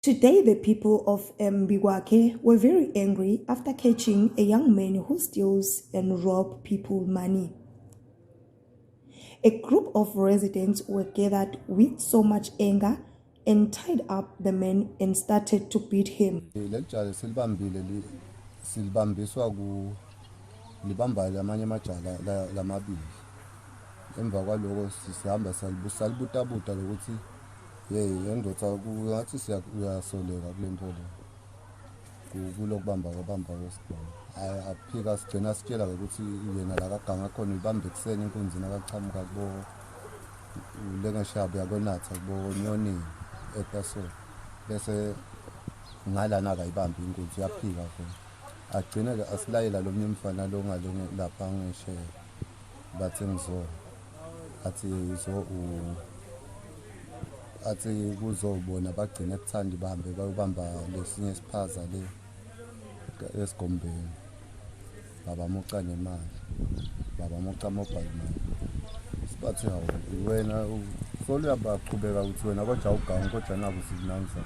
Today, the people of Mbikwakhe were very angry after catching a young man who steals and robs people money. A group of residents were gathered with so much anger and tied up the man and started to beat him. Leli jala silibambile silibambiswa ku libamba lamanye amajala lamabili. Emva kwaloko sihamba salibutabuta lokuthi Yeyi yendoda ngathi uyasoleka kule nto le kulokubamba kwabamba kwesigqoko. Hhayi aphika sigcina sitshela-ke ukuthi yena la kaganga khona uyibamba ekuseni inkunzi nakachamuka kubo lengeshabu yakonatha kubo nyonini etasolo bese ngalana akayibambi inkunzi uyaphika vele. Agcine-ke asilayela lo munye umfana lo ngale lapha ngesheya bathi ngizo athi zo u athi kuzobona bagcine kuthandi bahambe bayobamba lesinye isiphaza le esigombeni babamuca nemali babamuca mobile money sibathi hawu wena solo uyabaqhubeka ukuthi wena kodwa awugangi kodwa naku sikunanza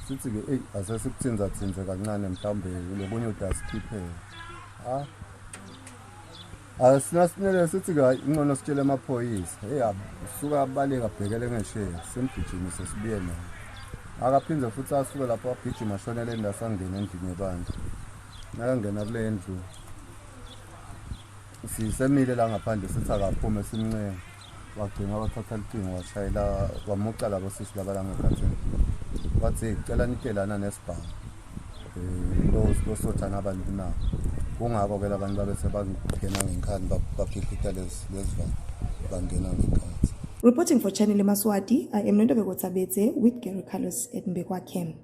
sithi-ke eyi ase sikuthinza-thinze kancane mhlawumbe lokunye udasikhiphele ah Asinasinele sithi ka ingcono sitshele amaphoyisa. Hey usuka abaleka abhekele ngesheya simgijimise sibuye naye. Akaphinde futhi asuke lapho agijima ashonele endlu asangena endlini yebandla. Nakangena kule ndlu sisemile la ngaphandle sithi akaphume simncenga. Wagcina wathatha lucingo washayela wamuca labo sisi laba la ngekhathini. Wathi cela nitshelana nesibhamu. Eh, lo losothana abantu nabo. Kungakho ke labantu babe sebangena ngenkani baphihlita lezivalo bangena ngenkani. Reporting for Channel Maswati, I am Nondobeko Tsabetse with Gary Carlos at Mbekwa Camp.